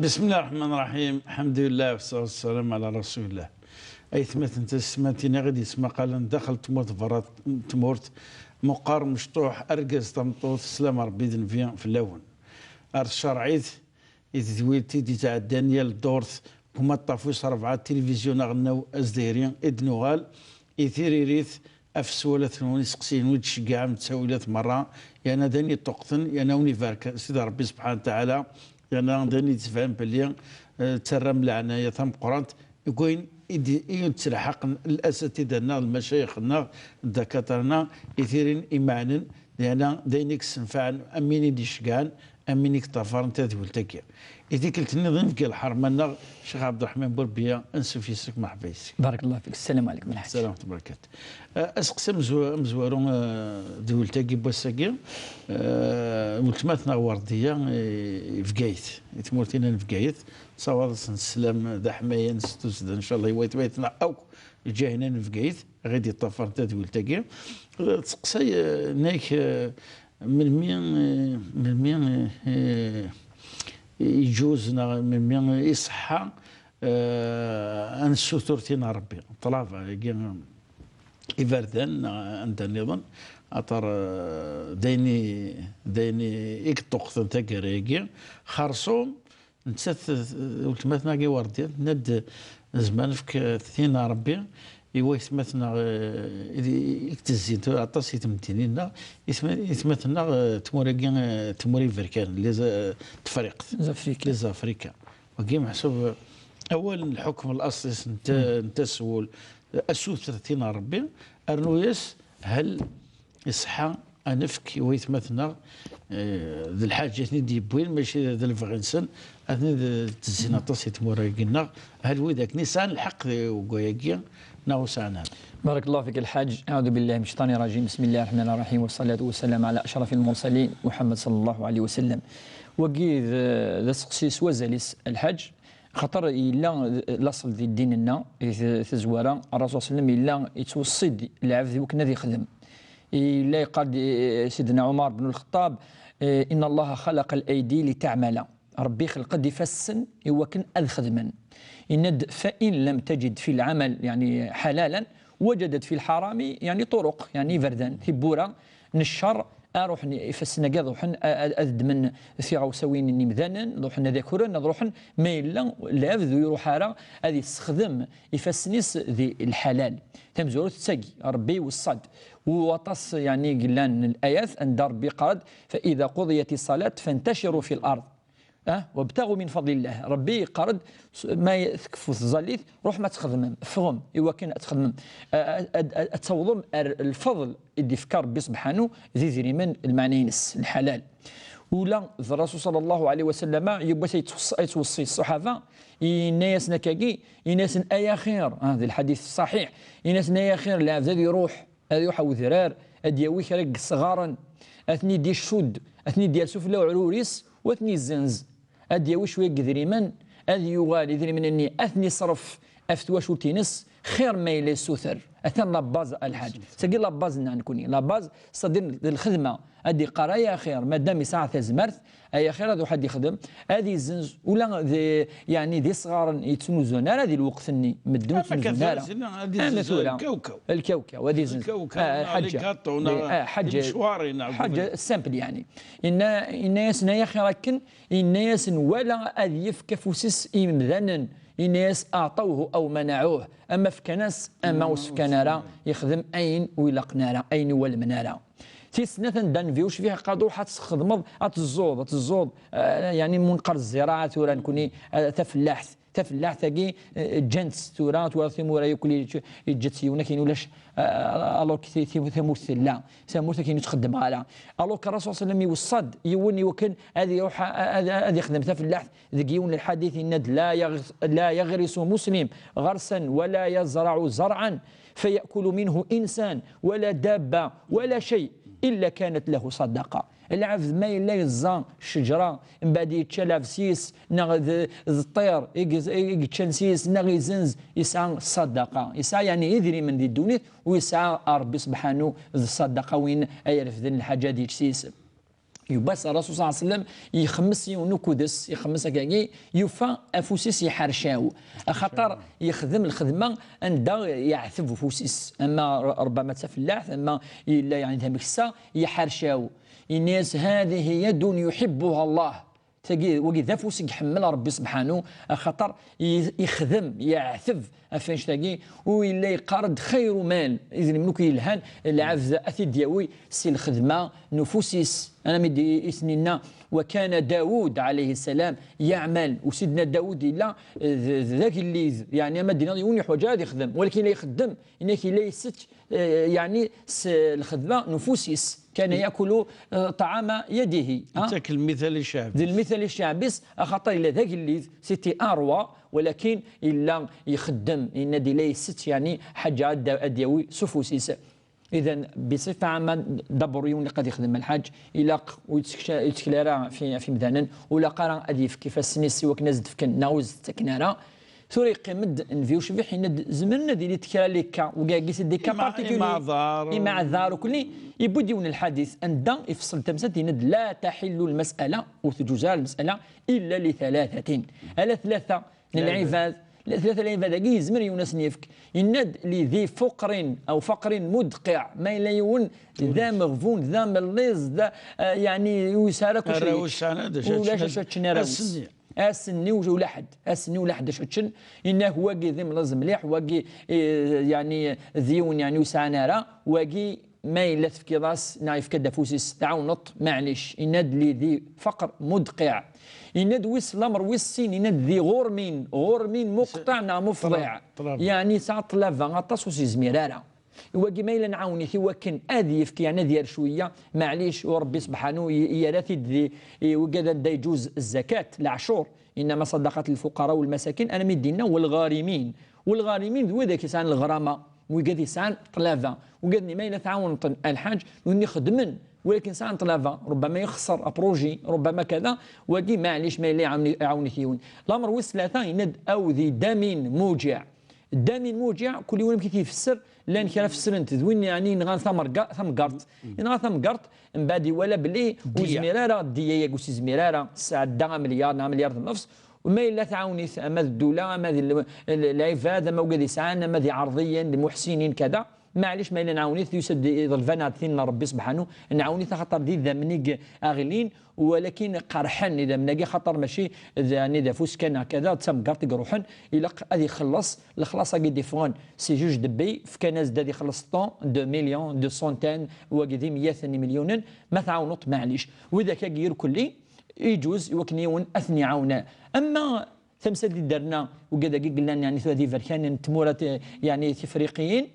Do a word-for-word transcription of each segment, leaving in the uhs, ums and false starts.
بسم الله الرحمن الرحيم. الحمد لله والصلاة والسلام على رسول الله. Aytmaten d teysetmatin i ɣ-id-yesmaqalen daxel n tmurt, berra n tmurt, meqqar, mecṭuḥ, argaz, tameṭṭut, sslam n Ṛebbi d nnbi fell-awen. Ar tcerɛit i tedwilt i d-yetɛeddan yal ddurt, deg umaṭṭaf wis ṛebɛa n tilivizyu aɣelnaw azdayri i d-nuɣal, i tiririt, ɣef sswalat-nwen, iseqsiyen-nwen, i d-tceggɛem ttawilat merra, yerna d ayen yeṭṭuqten, yerna wen ibarek Sidi Ṛebbi subḥanahu wa taɛala, yerna d ayen yettban belli, eh, ttarram leɛnaya tameqqrant deg wayen i d-, i d-ttelḥaqen lasatida-nneɣ, lmacayix-nneɣ, ddakatṛa-nneɣ, i tirin imeɛnen, yerna d ayen i yessenfaɛen am win i d-iceggɛen, am win i yeṭṭafaren tadwilt-agi. I tikkelt-nniḍen deg lḥerma-nneɣ, Ccix Ɛebderreḥman Burbiya, ansuf yes-k, merḥba yes-k. Barakallahu fik. Sslam ɛlikum, Lḥaǧ. Sslam wa ṛaḥmatullahi wa barakatuh. Eh, aseqsi amezwa-, amezwaru, eh, tadwilt-agi n wass-agi, eh, weltma-tneɣ Werdiya, eh, i Bgayet, i tmurt-inna n Bgayet, nessawaḍ-asen sslam d aḥmayan s tussda, ncallah, i wayt-, waytmaten-nneɣ akk, lǧiha-inna n Bgayet, i ɣ-id-yeṭṭafaren tadwilt-agi. Eh, tseqsay, eh, nnek, eh, melmi, eh, melmi, eh, eh, iǧuz neɣ melmi iṣeḥḥa, eh, ad nessutur tin n Ṛebbi, ṭṭlaba-agi, iberdan neɣ anda nniḍen, axaṭer, eh, d ayen i, d ayen i yeṭṭuqten taggara-agi. Xerṣum, nettat, eh, weltma-tneɣ i Werdiya, tenna-d, nezmer nefk, eh, tin n Ṛebbi i waytmaten-nneɣ, eh, i, i itezzin tura aṭas i tmeddinin-nneɣ, i tma-, i tma-tneɣ, eh, tmura-agi, eh, tmura iberkanen, les, eh, Tefriqt. Les Africains. Les Africains. Wagi meḥsub, eh, awal n lḥukm, laṣel-is n ta-, n taswul, eh, asuter tin n Ṛebbi, rnu-yas hal iṣeḥḥa ad nefk i waytmaten-nneɣ, eh, d lḥaǧa i ten-id-yewwin, mačči d lebɣi-nsen, ad ten-id-tezzin aṭas i tmura-agi-nneɣ, hal wid akken i sɛan lḥeqq deg wayagi, neɣ ur sɛan ara. بارك الله فيك الحاج. أعوذ بالله من الشيطان الرجيم. بسم الله الرحمن الرحيم. والصلاة والسلام على أشرف المرسلين محمد صلى الله عليه وسلم. Wagi d, d aseqsi s wazal-is, Lḥaǧ. Xaṭer yella laṣel di ddin-nneɣ, di t-, tazwara, Ṛṛasul صلى الله عليه وسلم yella yettweṣṣi-d lɛebd i wakken ad yexdem. Yella yeqqar-d, eh, Sidna Ɛumar ben Lxeṭṭab, eh, إن الله خلق الأيدي لتعمل. Ṛebbi ixleq-d ifassen i wakken ad xedmen. Yenna-d: فإن لم تجد في العمل، يعني، حلالا، وجدت في الحرام، يعني، طرق، يعني، iberdan, tiwwura n ccer, ad ruḥen ifassen-agi, ad ruḥen a-, a-, ad ddmen tiɣawsawin n yimdanen, ad ruḥen ad akren, ad ruḥen, ma yella lɛebd ur iruḥ ara ad yessexdem ifassen-is di lḥalal. Tamezwarut d tagi, Ṛebbi iweṣṣa-d. U aṭas, yeɛni, i yellan n layat anda Ṛebbi yeqqar-d: فإذا قضيت الصلاة فانتشروا في الأرض. Ah, وابتغوا من فضل الله. Ṛebbi yeqqar-d, s-, ma y-, tekfu tẓallit, ruḥem ad txedmem, ffɣem i wakken ad txedmem. A-, a-, ad, ad, ad tawḍem ar lfeḍl i d-ifka Ṛebbi subḥanu d idrimen, lmeɛna-ines, lḥalal. Ula d Ṛṛasul صلى الله عليه وسلم, yiwwas ay yettweṣ-, ay yettweṣṣi ṣṣaḥaba, yenna-yasen akkagi, yenna-yasen: ay axir, ah, di lḥadit ṣṣaḥiḥ, yenna-yasen: ay axir, lɛebd ad iruḥ, ad iruḥ ar wedrar, ad d-yawi kra n yesɣaren, ad ten-id-icudd, ad ten-id-yers ufella uɛrur-is, u ad ten-izzenz. Ad d-yawi cwiya n yedrimen, ad yuɣal idrimen-nni ad ten-iṣref ɣef twacult-ines, xir ma yella yessuter. Atan la base, a Lḥaǧ. Tagi la base-nneɣ nekni. La base, c'est-à-dire d lxedma. Ad d-iqqar: ay axir, madam yesɛa tazmert, ay axir ad iruḥ ad ixdem, ad izzenz, ula d, yeɛni, d isɣaren yettnuzun ara di lweqt-nni, medden ur ttnuzun ara. Ama tura, lkawkaw, ad izzenz. Ah, ḥaǧa, ḥaǧa simple, yeɛni. Yenna, yenna-yasen: ay axir akken, yenna-yasen: wala ad yefk afus-is i yimdanen, yenna-yas: أعطوه أو منعوه. Ama fkan-as, ama ur s-fkan ara, yexdem ayen ur ilaqen ara, ayen ur walmen ara. Tis snat, anda nnbi ur cfiɣ, qad ruḥ ad txedmeḍ, ad teẓẓuḍ, ad teẓẓuḍ, eh, yeɛni, ma neqqar zziraɛa tura nekni, eh, tafellaḥt. Tafellaḥt-agi, eh, ǧǧan-tt tura, twalaḍ timura yakk li yeǧǧa-tt yiwen, akin ulac, eh, alors que ti-, ti-, tamurt tella, tamurt akin ur txeddem ara. Alors que Ṛṛasul صلى الله عليه وسلم iweṣṣa-d yiwen i wakken ad iruḥ a-, a-, ad, ad ixdem tafellaḥt, deg yiwen n lḥadit yenna-d: لا يغ-، لا يغرس مسلم غرسا ولا يزرع زرعا فيأكل منه إنسان ولا دابة ولا شيء إلا كانت له صدقة. Lɛebd ma yella yeẓẓa ccejra, mbeɛd yečča lɛebd s-yes, neɣ d, d ṭṭir i yez-, i yeččan s-yes, neɣ izenz, yesɛa ṣṣadaqa. Yesɛa, yeɛni, idrimen di ddunit, u yesɛa Ṛebbi subḥanu d ṣṣadaqa, win ay irefden lḥaǧa ad yečč s-yes. Yewwa-s Rasul صلى الله عليه وسلم, yexmes yiwen ukudes, yexmes akkagi, yufa afus-is yeḥrec-aw. Axaṭer yexdem lxedma anda yeɛteb ufus-is. Ama r-, ربما d tafellaḥt, ama yella, yeɛni, d ameksa, yeḥrec-aw. Yenna-yas: "هذه يد يحبها الله." Tagi, wagi d afus i iḥemmel Ṛebbi subḥanu, axaṭer i-, ixdem, yeɛteb ɣef annect-agi, u yella yeqqar-d: "خير مال", idrimen akk yelhan, lɛebd ad t-id-yawi si lxedma n ufus-is. Anami d-, i sen-inna: "وكان داود عليه السلام يعمل", u Sidna Dawud yella d, d, d agellid, yeɛni ama d-iniḍ yiwen yeḥwaǧ ad ixdem, walakin yella ixeddem, yenna-k yella isett, eh, yeɛni s lxedma n ufus-is. كان يأكل, eh, طعام يده, ha? Yettak lmital i ccɛeb. D lmital i ccɛeb-is, axaṭer yella d agellid, c'était un roi, walakin yella ixeddem, yenna-d yella isett, yeɛni ḥaǧa ad, ad d-yawi s ufus-is. Idan, بصفة عامة, d'abord yiwen ilaq ad ixdem lḥaǧ, ilaq ur yettekca-, ur yettkel ara fi, fi yimdanen, ur ilaq ara ad yefk ifassen-is i wakken ad s-d-fken neɣ ur s-d-ttaken ara. Tura yeqqim-d Nnbi ucbiḥ, yenna-d: "Zemren ad ilint kra les cas", wigagi c'est des cas particuliers, imeɛdar, imeɛdar ukli. Yewwi-d yiwen lḥadit anda ifeṣṣel tamsalt, yenna-d: "لا تحل المسألة", ur teǧuz ara lmasala, "إلا لثلاثة". Ala tlata n lɛibad, tlata n lɛibad-agi yezmer yiwen ad sen-yefk. Yenna-d: "لذي فقر أو فقر مدقع", ma yella yiwen d ameɣbun, d amelliẓ, d, eh, yeɛni ur yesɛi ara kullec. Arraw ur sɛan ara d acu ad ččen, ulac acu ad ččen arraw-is. Ass-nni. Ass-nni ulaḥedd, ass-nni ulaḥedd acu ččen, yenna-k wagi d imleẓ mliḥ, wagi, eh, yeɛni d yiwen, yeɛni ur sɛan ara, wagi ma yella tefkiḍ-as neɣ yefka-d afus-is, tɛawneḍ-t, maɛlic. Yenna-d: "لذي فقر مدقع". Yenna-d wis lamer wis sin, yenna-d: "ذي غرم، غرم مقطع neɣ مفضع". Ṭṭlaba. Yeɛni yesɛa ṭṭlaba aṭas ur s-yezmir ara. Wagi ma yella nɛawen-it i wakken ad yefk, yeɛni ad yerr cwiya, maɛlic, u Ṛebbi subḥanu i-, yerra-t-id di, i wigad anda yeǧuz zzakat, leɛcur, إنما صدقات الفقراء والمساكين, anami d-yenna: "والغارمين". والغارمين d wid akk yesɛan lɣrama, wigad yesɛan ṭṭlaba, wigad-nni ma yella tɛawneḍ-ten a lḥaǧ, nutni xedmen, walakin sɛan ṭṭlaba, ربما yexṣer apṛuji, ربما kada, wagi maɛlic ma yella iɛawen-, iɛawen-it yiwen. Lamer wis tlata, yenna-d: "أو ذي دم موجع". Ddamin muǧiɛ, kul yiwen amek i t-ifesser, llan kra fessren-t d win yeɛni yenɣan tamerga-, tamgerṭ. Yenɣa tamgerṭ, mbeɛd iwala belli ur yezmir ara, ddiya-agi ur s-yezmir ara, tesɛedda amelyar neɣ amelyar d nnefs, ma yella tɛawen-it, ama d ddula, ama d l-, l-, lɛibad, ama wigad yesɛan, ama d iɛerḍiyen, d imuḥsinin, kada. Maɛlic, ma yella nɛawen-it, yusa-d iḍelb-aneɣ-d tin n Ṛebbi subḥanu, nɛawen-it axaṭer d idammen i aɣ-ilin, walakin qerḥen idammen-agi, xaṭer mačči d, ɛni d afus kan neɣ kada, d tamgerṭ i iruḥen, ilaq ad ixelleṣ. Lexlaṣ-agi d-iffɣen si juge de paix, fkan-as-d ad ixelleṣ tant de millions, de centaines, wagi d imyaten imelyunen, ma tɛawneḍ-t, maɛlic. Widak-agi irkelli, iǧuz i wakken yiwen ad ten-iɛawen. Ama tamsalt i d-terna, ugad-agi yellan, yeɛni, tura d iberkanen n tmura ti-, yeɛni, tifriqiyin,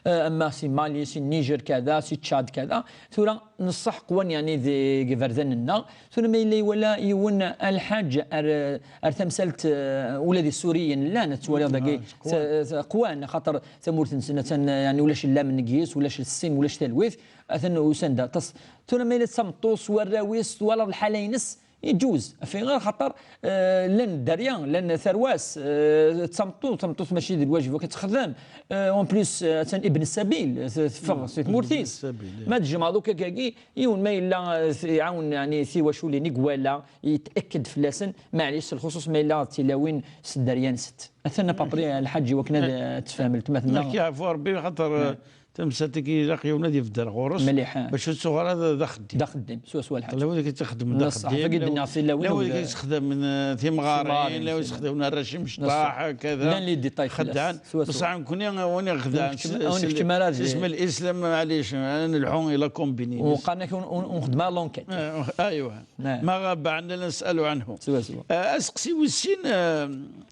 eh, ama si Mali, si Niger, kada, si Tchad, kada. Tura, nṣeḥ qwan, yeɛni, deg iberdan-nneɣ. Tura, ma yella iwala yiwen a lḥaǧ ar, ar tamsalt, eh, ula d Isuriyen llan, ad twaliḍ dagi, ah, qwan. Ta-, ta-, qwan, axaṭer tamurt-nsen, atan, yeɛni, ulac llamen deg-s, ulac ssem, ulac talwit, atan usan-d aṭas. Tura, ma yella d tameṭṭut s warraw-is, twalaḍ lḥala-ines, iǧuz, ɣef ayɣer? Xaṭer, eh, llan dderya, llan tarwa-s, eh, d tameṭṭut, tameṭṭut mačči d lwajeb akk ad texdem. Eh, en plus, eh, attan ibn sabil, t-, teffeɣ si tmurt-is. Ibn sabil, eh. Ma tjemɛeḍ akk akkagi, yiwen ma yella, eh, t-, iɛawen, yeɛni, tiwaculin i iwala, yet'akked fell-asen, maɛlic, s lxuṣuṣ ma yella d tilawin s dderya-nsent. Atan à peu près, a lḥaǧ, i wakken ad, eh, tefhem weltma-tneɣ. Nekk, yeɛfu Rebbi, xaṭer, eh, tamsalt-agi ilaq yiwen ad yebder ɣur-s, mliḥ, eh, bac ur tuɣal ara d, d axeddim. D axeddim, swaswa lḥaǧ. Llan wid i yettxeddmen d axeddim, llan wid i yettxeddamen, eh, timɣarin, llan wid i yettxeddamen arrac imecṭaḥ, kada. Llan les détails fell-as, xeddɛen. Swaswa. Bṣaḥ nekkni, win ixedɛen, win ikeččem ara s isem n l'islam, maɛlic, ad nelḥu i la combine. Uqan-ak un, un, un xedma l'enquête. Eh, aywa. نعم. ما غاب عنا نسأل عنه. سوا، سوا. آه، أسقسي وسين، آه،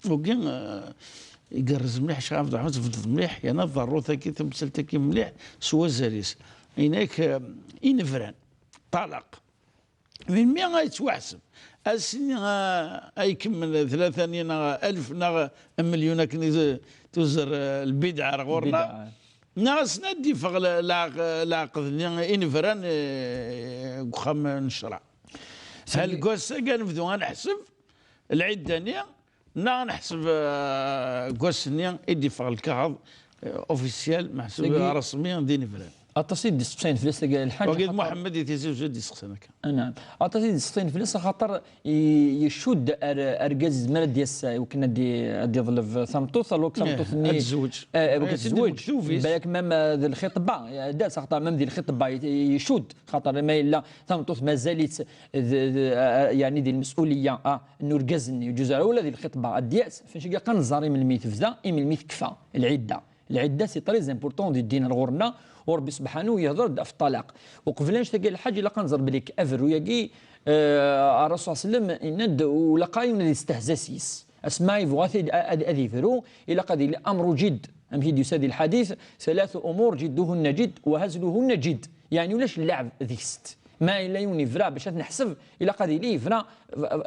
وقين، آه، يقرز مليح، شيخ عبد الرحمن تفضل مليح، يعني الضروثة كي تمثل تكي مليح، سوا زاريس. هناك، آه، إنفران، طلاق. من مين غيتوحسب؟ أسني، آه، أي كم من ثلاثة نينا ألف نا مليون كني تزر، آه، البدعة غورنا. Neɣ ass-nni ad d-iffeɣ la-, la-, leɛqed-nni inebran, eh, deg uxxam n ccreɛ. Hal deg wass-agi ad nebdu ad neḥseb lɛidda-nni, neɣ ad neḥseb, eh, deg wass-nni i d-iffeɣ lkaɣeḍ, eh, officiel, meḥsub, agi, rasmi d inebran. Aṭas i d-isteqsayen fell-as tagi lḥaǧa. Wagi d Muḥemmed i Tizi Uzzu i d-isteqsan akka. Anɛam. Aṭas i d-isteqsayen fell-as, axaṭer i-, icudd ar-, argaz izmer ad d-yas, i wakken ad d-, ad d-iḍleb tameṭṭut, alors que tameṭṭut-nni, ad tezweǧ. Eh, ad tezweǧ. Balak même, eh, d lxitba, eh, d-as, axaṭer même di lxitba, i-, i-, icudd, xaṭer ma yella tameṭṭut mazal-itt d, d, eh, yeɛni di lmes'uliyya, ah, n urgaz-nni, ur yeǧuz ara ula di lxitba, ad d-yas, f anect-agi ad nẓer imelmi tebda, imelmi tekfa, lɛidda. Lɛidda, c'est très important di ddin ɣur-nneɣ, u Ṛebbi subḥanu yehder-d ɣef ṭṭalaq. Uqbel annect-agi lḥaǧ, ilaq ad nẓer belli aberru-agi, eh, Ṛṛasul ṣalla Llahu ɛalayhi wa sallam yenna-d, ur ilaq ara yiwen ad yestehza s-yes. Asma yebɣa ad, ad, ad yebru, ilaq ad yili amru jidd. Amek i d-yusa di lḥadit, ثلاث أمور جدهن جد وهزلهن جد. Yeɛni ulac lleɛb deg-sent. Ma yella yiwen yebra bac ad t-neḥseb, ilaq ad yili yebra,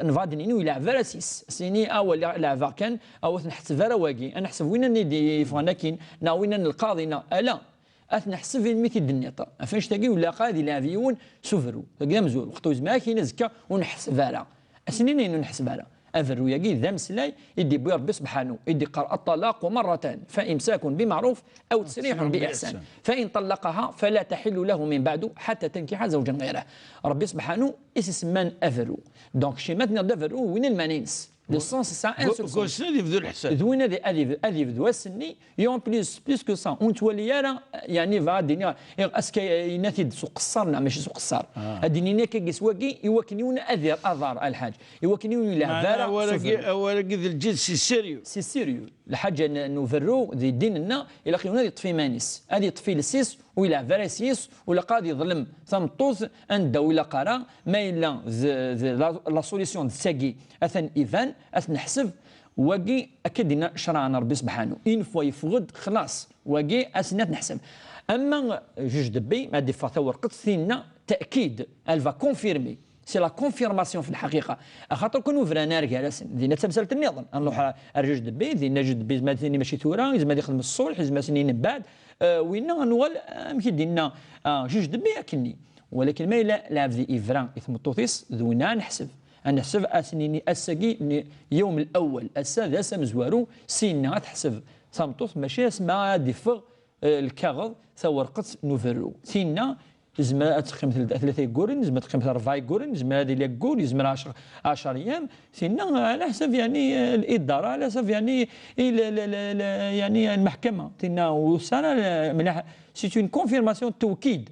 nebɣa ad d-nini ur yelɛeb ara s-yes. Ad s-nini, awa, leɛbeɣ kan, awa, ur t-nḥetteb ara wagi. Ad neḥseb win i d-yeffɣen akkin, neɣ win n lqaḍi, neɣ ala. Ad t-neḥseb imi t-id-nniḍ. Ɣef annect-agi ur ilaq ara ad yelɛeb yiwen s uberru. Tagi d amezwaru. Xaṭer ur yezmir ad k-yini azekka ur nḥetteb ara. Ad s-nini ur nḥetteb ara. Aberru-agi d ameslay i d-yewwi Ṛebbi subḥanu, i d-yeqqar: الطلاق مرتان فإمساك بمعروف أو تسريح بإحسان. فإن طلقها فلا تحل له من بعد حتى تنكح زوجا غيره. Ṛebbi subḥanu i s-isemman aberru. Donc, cci ma tenniḍ d aberru, win lmeɛna-ines. Le sens, c'est ça, un seul sens. Ɣur-sen ad yebdu leḥsab. D win ad, ad yeb-, ad yebdu ass-nni, et en plus, plus que ça, ur nettwali ara, yeɛni, bɣa ad d-iniɣ, azekka yenna-t-id s uqeṣṣer neɣ mačči s uqeṣṣer. Ah. Ad d-nini akka s wagi, i wakken yiwen ad yerr aḍar, a lḥaǧ. I wakken yiwen ur yelɛeb ara s uberru. Awal-agi, awal-agi d lǧid, c'est sérieux. C'est sérieux. Lḥaǧa n, n uberru di ddin-nneɣ, ilaq yiwen ad yeṭṭef iman-is, ad yeṭṭef iles-is, ur yelɛeb ara s-yes, ur ilaq ad yeḍlem tameṭṭut anda ur ilaq ara, ma yella d, d la, la solution d tagi, atan iban, ad t-neḥseb, wagi akka d-yenna ccṛeɛ n Ṛebbi subḥanu. Une fois yeffeɣ-d, xlaṣ, wagi ad s-nini ad t-neḥseb. Ama juge de paix, ma d-iffeɣ tawerqet, tinna, تأكيد, elle va confirmer. C'est la confirmation fi lḥaqiqa. Axaṭer ur bran ara gar-asen. Dinna d tamsalt nniḍen. Ad nruḥ ar juge de paix, dinna juge de paix yezmer ad t-yini mačči tura, yezmer ad yexdem ṣṣulḥ, yezmer ad s-nini mbeɛd. Eh, winna ad nuɣal, amek i d-yenna, ah, juge de paix akkenni. Walakin ma yella lɛebd yebra i tmeṭṭut-is, d winna ad neḥseb. Ad neḥseb, ad s-nini ass-agi, n yawm l-awwal. Ass-a d ass amezwaru, syenna ad teḥseb tameṭṭut, mačči asma ad d-iffeɣ eh, lkaɣeḍ, tawerqet n uberru. Tinna, tezmer ad teqqim tel-, tlata yegguren, tezmer ad teqqim rebɛa yegguren, tezmer ad yili aggur, yezmer ɛecr, ɛecr ayyam. Tinna, ɛla ḥsab, yeɛni, eh, l'idara, ɛla ḥsab, yeɛni, i l-, l-, l-, l-, yeɛni, lmeḥkama. Tinna, ur tesɛi ara, eh, mliḥ. C'est une confirmation, tawkid.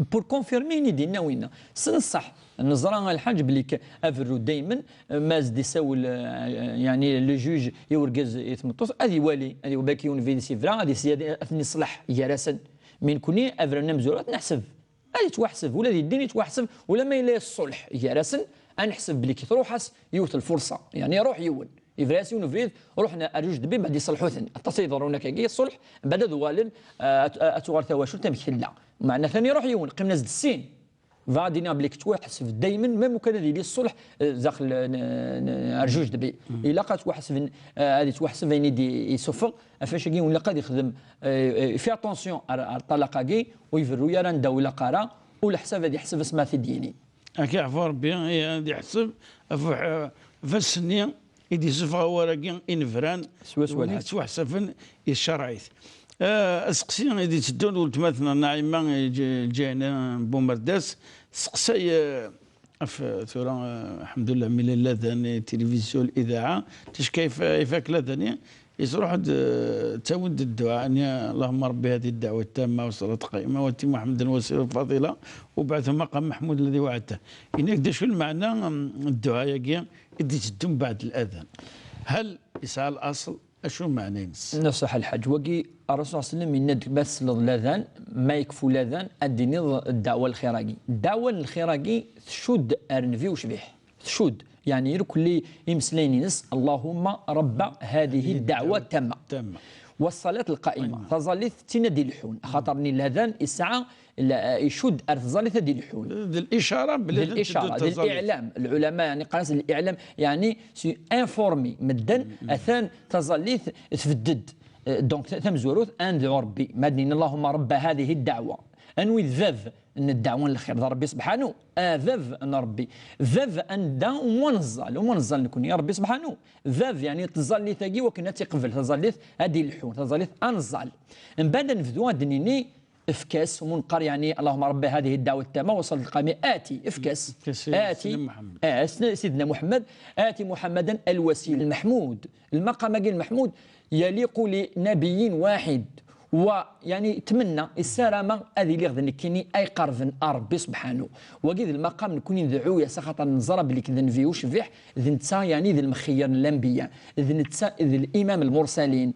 Pour confirmer ayen i d-yenna winna. S nṣeḥ, neẓra a lḥaǧ belli k-, aberru daymen, ma as-d-isawel, eh, yeɛni le juge i urgaz i tmeṭṭut, ad iwali, ad iwali belli yiwen bid-is yebra, ad is-, ad ten-iṣleḥ gar-asen. Mi nekni, aberru-nni amezwaru, ad t-neḥseb. Ad yettwaḥseb, ula di ddin yettwaḥseb, ula ma yella ṣṣulḥ gar-asen, ad neḥseb belli k-, truḥ-as yiwet lfurṣa, yeɛni iruḥ yiwen. Yebra-yas yiwen ubrid, ruḥen ar juge de paix, mbeɛd iṣelḥu-ten. Aṭas i iḍerrun akkagi, ṣṣulḥ, mbeɛd ad uɣalen, eh, ad, ad tuɣal tawacult amek tella. Meɛna tani iruḥ yiwen, qqimen-as-d sin. Bɣa ad iniɣ belli yettwaḥseb daymen, même ukan ad yili ṣṣulḥ, eh, daxel n, n, ar juge de paix. Ilaq ad ttwaḥesben, eh, ad yettwaḥseb ayen i d-isuffeɣ, ɣef wacagi ilaq ad yexdem, eh, eh, fait attention ar, ar ṭṭalaq-agi, ur iberru ara anda ur ilaq ara, u leḥsab ad yeḥseb asma ad t-id-yini. Ad k-yeɛfu Rebbi, eh, ad yeḥseb ɣef, eh, ɣef ass-nni i d-yessufeɣ awal-agi inebran, swaswa d wid lḥaǧa yettwaḥsaben i tcerɛit. Eh, aseqsi i d-itteddun d weltma-tneɣ Naɛima, eh, Ǧ-, Lǧayna n Bumerdas, testeqsay, eh, ɣef, eh, tura, eh, lḥemdullah, mi yella ladan, eh, tilivizyu, lidaɛa, ticki yef-, ifak ladan-i, Yesruḥ-d, eh, ttawin-d dduɛa-nni: اللهم رب هذه الدعوة التامة والصلاة القائمة وآت محمدا الوسيلة والفضيلة وابعثه مقاما محمودا الذي وعدته. Yenna-k d acu lmeɛna, mm, n dduɛa-agi i d-iteddun mbeɛd ladan? هل yesɛa laṣel? Acu lmeɛna-ines? Nṣeḥ lḥaǧ, wagi, Ṛṛasul ṣalla Llahu ɛalayhi wa sallam yenna-d ma tesleḍ ladan, ma yekfu ladan, ad d-tiniḍ ddeɛwa n lxir-agi. Ddeɛwa n lxir-agi tcudd ar nnbi ucbiḥ. Tcudd, yeɛni irkelli imeslayen-ines: اللهم رب هذه الدعوة التامة والصلاة القائمة. Taẓallit d tin ad d-ileḥḥun, axaṭer-nni ladan isɛa, la, icudd ar tẓallit ad d-ileḥḥun. D licara belli d licara, d liɛlam. Lɛulama, yeɛni, qqaren-as liɛlam, yeɛni, c'est informer medden, atan taẓallit tbedd-d. Eh, donc, ta-, tamezwarut, ad nedɛu Rebbi. Ma d-nini: اللهم رب هذه الدعوة. Anwi d bab n ddeɛwa n lxir? D Rebbi subḥanu, a bab n Rebbi. Bab anda umi neẓẓal, umi neẓẓal nekni, Rebbi subḥanu. Bab, yeɛni, tẓallit-agi wakken ad tt-iqbel, taẓallit ad d-ileḥḥun, taẓallit ad neẓẓal. Mbeɛd ad nebdu ad d-nini, Efk-as, umi neqqar, yeɛni, اللهم رب هذه الدعوة التامة والصلاة القائمة, aati, efk-as. Efk-as i aati, Sidna Muḥemmed. Ah, Sidna Muḥemmed, aati Muḥemmadan al-wasila al-maḥmud. Lmaqam-agi lmeḥmud yaliqu li nabiyyin waḥid. Wa, yeɛni, tmenna, issarama ad iliɣ d nekkini ay qerben ar Rebbi subḥanu. Wagi d lmaqam nekkni ndɛu-yas, axaṭer neẓra belli d nnbi ucbiḥ, d netta, yeɛni, d lmexyir n lanbiya, d netta d limam lmursalin.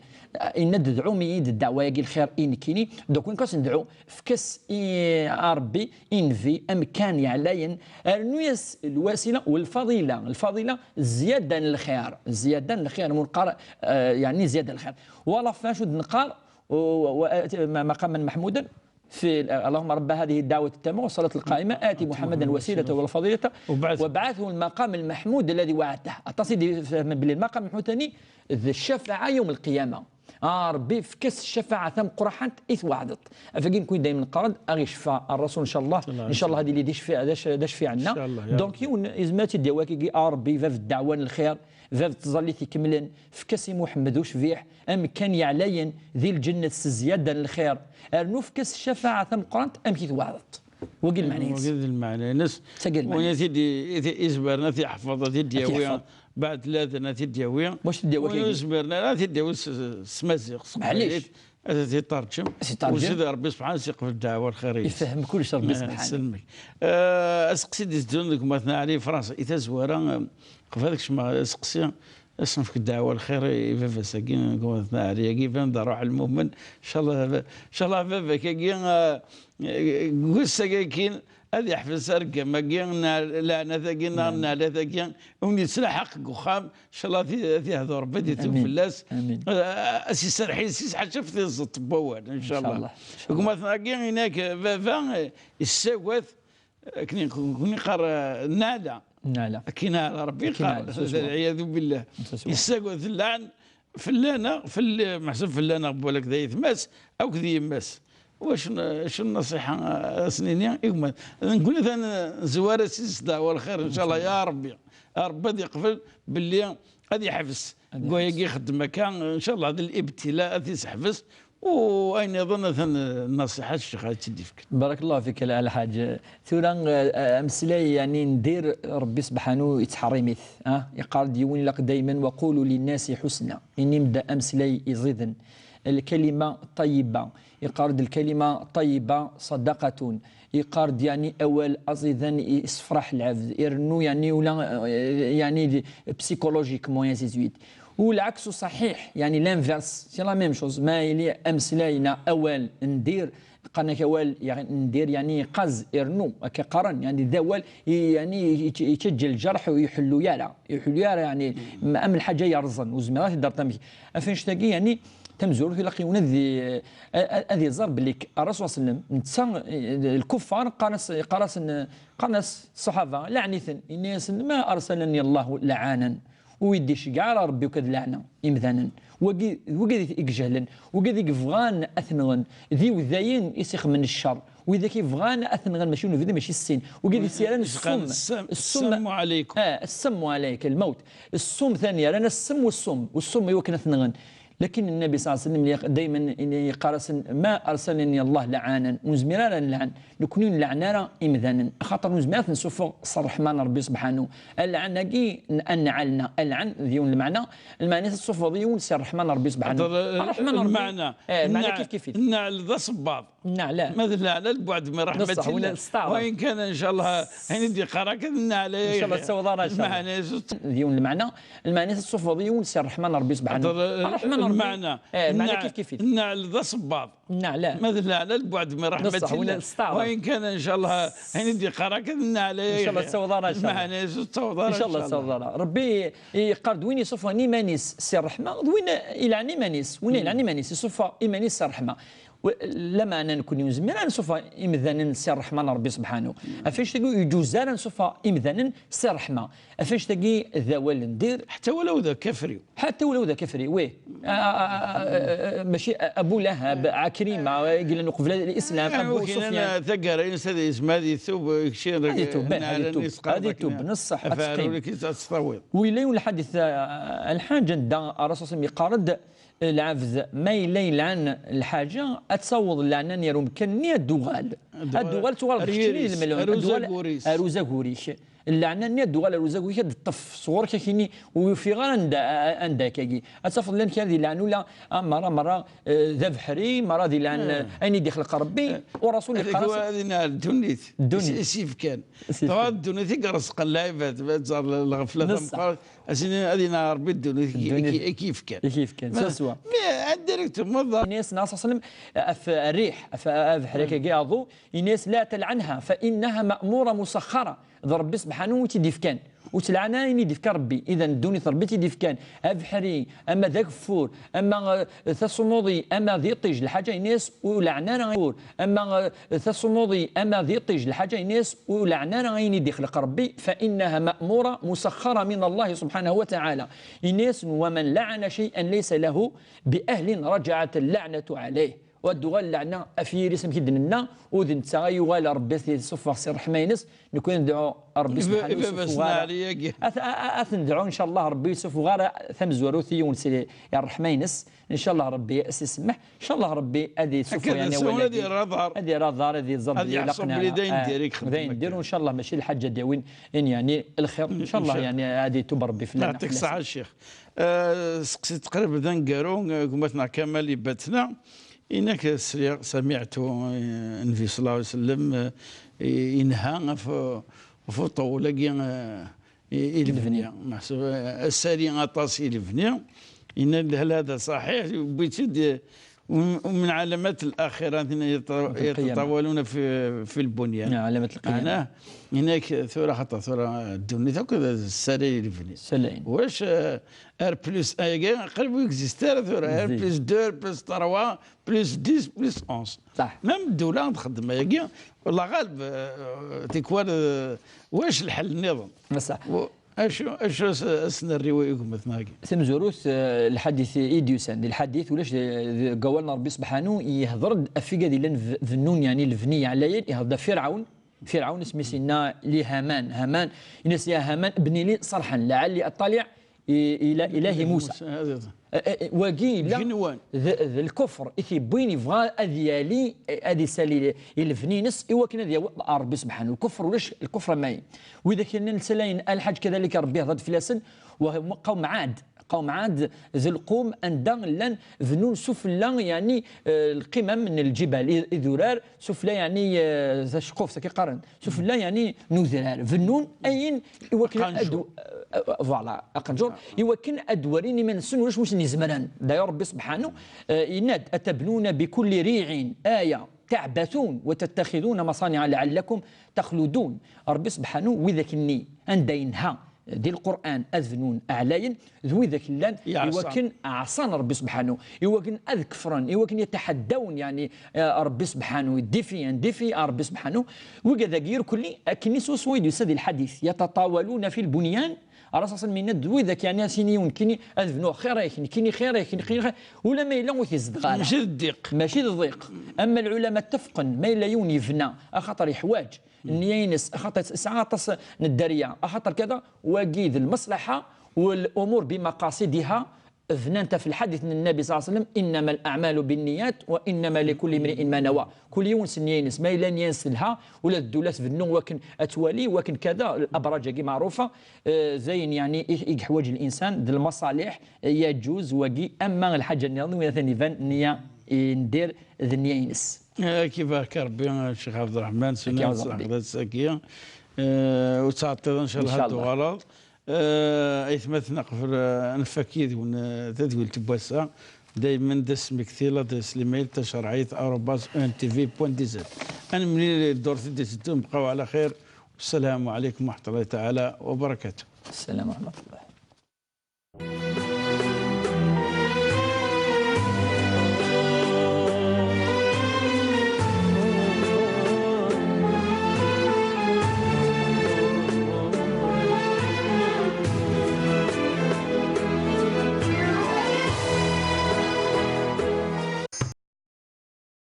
Yenna-d: "Dɛum-iyi-d ddeɛwa-agi lxir i nekkini." Donc, win kas ndɛu, efk-as i, a Rebbi, i nnbi, amkan yeɛlayen, rnu-yas lwasila u lfadila. Lfadila, zzyada n lxir, zzyada n lxir, umi neqqar, eh, yeɛni, zzyada n lxir. Wala f acu d-neqqar, u, u, ma-, maqaman maḥmuden, fi, اللهم رب هذه الدعوة التامة والصلاة القائمة آت محمدا الوسيلة والفضيلة وابعثه المقام المحمود الذي وعدته. Aṭas i d-ifehmen belli lmaqam maḥmud tani d ccafaɛa yawm lqiyama. A Rebbi, efk-as ccafaɛa tameqqrant i tweɛdeḍ. Afagi nekkni daymen neqqar-d, a ɣ-icfa Ṛṛasul, ncallah, ncallah ad yili d icfi-, d ac-, d acfiɛ-nneɣ. Ncallah, ya Rebbi. Donc, yiwen izmer ad tt-id-yawi wagi, a Rebbi, bab n ddeɛwa n lxir, bab n tẓallit ikemlen, efk-as i Muḥemmed ucbiḥ amkan yeɛlayen di lǧennet s zzyada n lxir, rnu efk-as ccafaɛa tameqqrant amek i tweɛdeḍ. Wagi lmeɛna-ines. Wagi d lmeɛna-ines. Tagi lmeɛna-ines. Win i t-id-, i t-, izemren ad t-iḥfeḍ, ad t-id-yawi. Ad t-iḥfeḍ. Baɛd tlata ad t-id-yawi. Wacu t-id-yawi win ur yezmiren ara ad t-id-yawi s, s tmaziɣt, s teqbaylit. Ad t-id-tarǧem. Ad t-id-tarǧem. U Sidi Ṛebbi subḥanahu ad s-iqbel ddeɛwa lxir-is. Ifhem kullec Ṛebbi subḥanahu. Selmek. Eh, aseqsi d-iteddun deg umatnaɛ Ali Fransa. I tazwara, eh, qbel ad kecmeɣ aseqsi, ad s-nefk ddeɛwa lxir i baba-s-agi, deg umatnaɛ Ali-agi, iban-d ṛṛuḥ lmumen. Ncallah, ncallah baba-k-agi, eh, deg wass-agi akkin, ad iḥbes argam-agi, n leɛnat-agi, neɣ n leɛnat-agi, ur yettlaḥaq deg uxxam, ncallah ad t-, ad t-yehdu Ṛebbi, ad itub fell-as. Amin. Eh, ad s-iserreḥ i yessi-s ḥaca ɣef tiẓeṭ n wawal, ncallah. Ncallah. Deg umatnaɛ-agi, inak baba, eh, yessagad, akken i, akken i qqar, eh, nneɛla. Nneɛla. Akken i nneɛla Ṛebbi, akken i nneɛla, yeqqar, s usma. Lɛiyadu billah. Yessagad, llan fell-aneɣ, fell-, meḥsub fell-aneɣ, balak d ayetma-s akked yemma-s. Wacu n-, acu n nnṣiḥa, eh, ad s-nini i gma? Nekkni atan, eh, nezwar-as i ddeɛwa lxir, ncallah, ya Ṛebbi. Ya Ṛebbi ad iqbel belli ad iḥbes. Ad iḥbes. Deg wayagi ixeddem akka, ncallah, d libtila ad t-iseḥbes. U ayen iḍen atan, eh, nnṣiḥa s ccix ad tt-id-ifk. Barakallahu fik, a Lḥaǧ. Tura, eh, ameslay, yeɛni, n dir, Ṛebbi subḥanahu yettḥeṛṛim-it, ah? Iqqar-d yiwen, ilaq daymen: "Wa qulu linnasi ḥusna." Inim-d ameslay iẓiden. Lkalima ṭayyiba. Iqqar-d: "Lkalima ṭayyiba ṣadaqatun." Iqqar-d, yeɛni, awal aẓidan i-, issefraḥ lɛebd. Irnu, yeɛni, ula, eh, yeɛni, d-, psychologiquement, ainsi de suite. U lɛaksu ṣaḥiḥ, yeɛni, l'inverse, c'est la même chose. Ma yili ameslay neɣ awal n dir, qqaren-ak awal, yeɛni, n dir, yeɛni, iqaz, irnu, akka qqaren, yeɛni, d awal, i-, yeɛni, yet-, yettaǧǧa lǧerḥ ur iḥellu ara, ur iḥellu ara, yeɛni, m-, am lḥaǧa yerẓen, ur zmireɣ ad t-id-terreḍ amek. Af annect-agi, yeɛni, tamezwarut, ilaq yiwen ad i-, a-, a-, ad iẓer belli k-, Ṛṛasul ṣalla Llahu ɛalayhi wa sallam, netta, eh, lkuffar, qqaren-as, qqaren-asen, qqaren-as ṣṣaḥaba, laɛen-iten, yenna-yasen: "Ma arsalani Allahu lɛanan." Ur yi-d-iceggeɛ ara Ṛebbi akk ad laɛneɣ imdanen. Wagi, wagi i ijehlen, wagi i yebɣan ad t-nɣen, d iwdayen i s-ixemmen ccer, widak i yebɣan ad t-nɣen, mačči n ubrid, mačči s sin, wagi i s-yerran ssum, ssum. Assamu ɛalaykum. Ah, assamu ɛalayk, lmawt. Ssum tani, rran-as ssem u ssum, u ssum i wakken ad t-nɣen. Lakin Nnabi ṣalla Llahu ɛalayhi wa sallam, daymen yeqqar-asen: "Ma arsalani Allahu lɛanan." Ur nezmir ara ad nleɛn. Nekkni ur nleɛn ara imdanen, axaṭer ur nezmir ad ten-nessufeɣ s ṛṛeḥma n Ṛebbi subḥanahu. Alɛan-agi n-, ad nɛalna. Alɛan d yiwen lmeɛna, lmeɛna-s ad tessufeḍ yiwen si ṛṛeḥma n Ṛebbi subḥanahu. Ṛṛeḥma n Ṛebbi, eh, lmeɛna kif kif. Nneɛl d asebbaḍ. Nneɛl. Ma d nneɛl, lbuɛd min ṛeḥmatillah. Wa in kan, ncallah, ayen i d-yeqqar akka d nneɛl. Ncallah ad tessawḍeḍ ara, ncallah. Lmeɛna-s d yiwen lmeɛna, lmeɛna-s ad tessufeḍ yiwen si ṛṛeḥma n Ṛebbi subḥanahu. Ṛṛeḥma n Ṛebbi, eh, lmeɛna kif kif. Nneɛl d asebbaḍ. Nneɛl. Ma d nneɛl, lbuɛd min ṛeḥmatillah. Wa in kan, ncallah, ayen i d-yeqqar akka d nneɛl. Ncallah ad tessawḍeḍ ara, ncallah. Lmeɛna-s ad tessawḍeḍ ara, ncallah ad tessawḍeḍ ara. Ṛebbi yeqqar-d win yessufɣen iman-is si ṛṛeḥma, d win ilɛan iman-is. Win ilɛan iman-is, yessufeɣ iman-is si ṛṛeḥma. Lameɛna nekkni ur nezmir ara ad nessufeɣ imdanen si ṛṛeḥma n Ṛebbi subḥanahu. Af annect-agi ur yeǧuz ara ad nessufeɣ imdanen si ṛṛeḥma. Af annect-agi d awal n dir. Ḥetta walaw d akafri. Ḥetta walaw d akafri, oui. Ah, ah, ah, ah, ah, mačči Abu Lahab, Ɛikrima, i yellan uqbel Lislam, Abu Sufyan. Taggara-ines ad yezmer ad itub, kečči ad itub, ad itub, ad itub, neṣṣeḥ, ad teqqim. Wila yiwen lḥadit, ah, lḥaǧ anda Ṛṛasul yeqqar-d, Lɛebd ma yella yelɛan lḥaǧa, ad taweḍ lɛana-nni ar umkan-nni, ad d-tuɣal. Ad d-tuɣal, tuɣal d keččini d lmelɛun, ad d-tuɣal ar uzagur-ik. Lɛana-nni ad d-tuɣal ar uzagur-ik, ad d-teṭṭef sɣur-k akini ur yufiɣ ara anda, anda akkagi. Ad tafeḍ llan kra di lɛan ula, ah, merra, merra, eh, d abeḥri, merra di lɛan, eh, ayen i d-ixleq Rebbi, u Rasul yeqqar-as ad inɛel ddunit. Ddunit. Is-, is-ifkan. Is-ifkan. Dɣa ddunit i ireẓqen lɛibad, ad tẓer lɣefla tameqqrant. Ad s-nini, ad yenɛel Rebbi ddunit i k-, i k-, i k-yefkan. I k-yefkan, swaswa. Mais, indirectement, ḍa- Ini-as Nnabi صلى الله عليه وسلم, af rriḥ, af abeḥri-agi aḍu, ini-as, لا تلعنها فإنها مأمورة مسخرة. D Rebbi subḥanu i tt-id-ifkan. Ur tt-lɛan ara ayen i d-ifka Rebbi. Idan, ddunit Rebbi i tt-id-ifkan. Abeḥri, ama d ageffur, ama, eh, tasumuḍi, ama d iṭij, lḥaǧa ini-as, ur lɛan ara ageffur, ama, eh, tasumuḍi, ama d iṭij, lḥaǧa ini-as, ur lɛan ara ayen i d-ixleq Rebbi, فإنها مأمورة مسخرة من الله سبحانه وتعالى. Ini-asen, ومن لعن شيئا ليس له بأهل رجعت اللعنة عليه. U ad d-tuɣal lɛana af yiri-s, amek i d-nenna, u d netta ay yuɣal Rebbi ad t-id-suffeɣ si ṛṛeḥma-ines, nekk ad nedɛu Rebbi subḥanahu ur suffeɣ ara. Ad, a, a, ad t-nedɛu, ncallah, Rebbi ur suffeɣ ara tamezwarut i yiwen si ṛṛeḥma-ines. Ncallah Rebbi ad s-isemmeḥ. Ncallah Rebbi ad yessufeɣ, yeɛni, ad yerr aḍar. Ad yerr aḍar, ad yeẓẓad. Ad yeɛṣu belli d ayen, ah, d ayen diri, d ayen diri, u ncallah mačči lḥaǧa ad d-yawin, in, yeɛni, lxir. Ncallah, yeɛni, ad yetub Rebbi fell-aneɣ. Yeɛṭik ṣṣeḥḥa, a Ccix. Eh, seqsi teqrib d aneggaru, eh, gma-tneɣ Kamal Ibatna, inak sliɣ, سمعت, eh, Nnbi صلى الله عليه وسلم, eh, inha ɣef, ɣef uṭewwel-agi, eh, i, i lebni. Lebni. Meḥsub, eh, asari aṭas i lebni. Yenna-d: هل هذا صحيح؟ Yewwi-tt-id, eh, ومن علامات الآخرة الذين يت-، يوم القيامة. يتطاولون في، في البنيان. علامات القيامة. معناه، هناك ثورة خطر، ثورة الدنيا، ثورة السرير يبني. سلعين. واش، آه، R plus un, قريب يكزيست ثورة، R plus deux, R plus trois, R plus dix, R plus onze. صح. Même الدولة تخدم هيك، والله غالب، آه، تيكوال، آه، واش الحل النظام؟ بصح. و-، Acu, acu as, as nerri i gma-tneɣ-agi? Tamezwarut, eh, lḥadit i d-yusan. Di lḥadit, ulac, eh, deg awal n Rebbi subḥanu, yehder-d ɣef wigad yellan v-, vennun, yeɛni lebni ɛlayen, yehder-d ɣef Firɛun. Firɛun, isem-is yenna li Haman. Haman, yenna-as: يا هامان ابن لي صرحا لعلي أطلع إلى إله موسى. Eh, eh, eh, wagi yella d, d lkufr i t-yewwin, yebɣa ad yali, eh, ad isali i lebni-ines i wakken ad yawi ɣer Rebbi subḥanu. Lkufr, ulac lkufr am wayen. Widak yellan ssalayen a lḥaǧ, kadalik Rebbi yehder-d fell-asen, وهم قوم عاد. قوم عاد d lqum anda llan bennun sufella, yeɛni, eh, lqimam n lǧibal, i, idurar, sufella, yeɛni, eh, taceqquft, akka qqaren. Sufella, yeɛni, n udrar. Bennun ayen i wakken ad, aqenjur. Eh, eh, voilà, aqenjur. I wakken ad d-warin iman-nsen ulac wi sen-izemren. D'ailleurs, Rebbi subḥanu, eh, yenna-d: أتبنون بكل ريع آية تعبثون وتتخذون مصانع لعلكم تخلدون. Rebbi subḥanu, widak-nni anda yenha di Lqur'an ad bnun ɛlayen, d widak llan i wakken ɛṣan Rebbi subḥanu, i wakken ad kefren, i wakken yataḥaddawen, yeɛni, eh, Rebbi subḥanu, défi, un défi à Rebbi subḥanu. Wigad-agi irkelli, akken i swaswa i d-yusa di lḥadit, يتطاولون في البنيان, Ṛasul s-, s-, yenna-d d widak, yeɛni, a s-yini yiwen nekkini ad bnuɣ xir-ik, nekkini xir-ik, nekkini xir, ula ma yella ur t-izeddeɣ ara. Mačči d ddiq. Mačči d ddiq. Ama lɛulama ttafqen, ma yella yiwen yebna, axaṭer yeḥwaǧ nniya-ines, axaṭer yesɛa aṭas n dderya, axaṭer kada, wagi d lmaslaḥa, والأمور بمقاصدها, bnant ɣef lḥadit n Nnabi صلى الله عليه وسلم: إنما الأعمال بالنيات وإنما لكل امرئ ما نوى. Kul yiwen s nniya-ines, ma yella nniya-ines telha, ula d ddula tbennu wakken ad twali, wakken kada, الأبراج-agi meɛrufa, eh, d ayen, yeɛni, i, i yeḥwaǧ linsan, d lmaṣaliḥ, eh, yaǧuz wagi, ama lḥaǧa nniḍen, win atan iban, nniya, eh, n dir d nniya-ines. Eh, ad k-ibarek Rebbi, a Ccix Ɛebderreḥman, ad k-iɛawed Rebbi. Saki. Eh, ur ttɛeṭṭileḍ, ncallah, ad d-tuɣaleḍ. Eh, aytmaten, qbel, eh, ad nfak yid-wen, eh, tadwilt n wass-a, daymen d asmekti, l'adresse l'email tacerɛit arobase E N T V point D Z. Ad nemlil ddurt i d-iteddun, bqaw ɛla xir. Wassalamu ɛalaykum wa raḥmatullahi taɛala wa barakatuh. السلام ورحمة الله.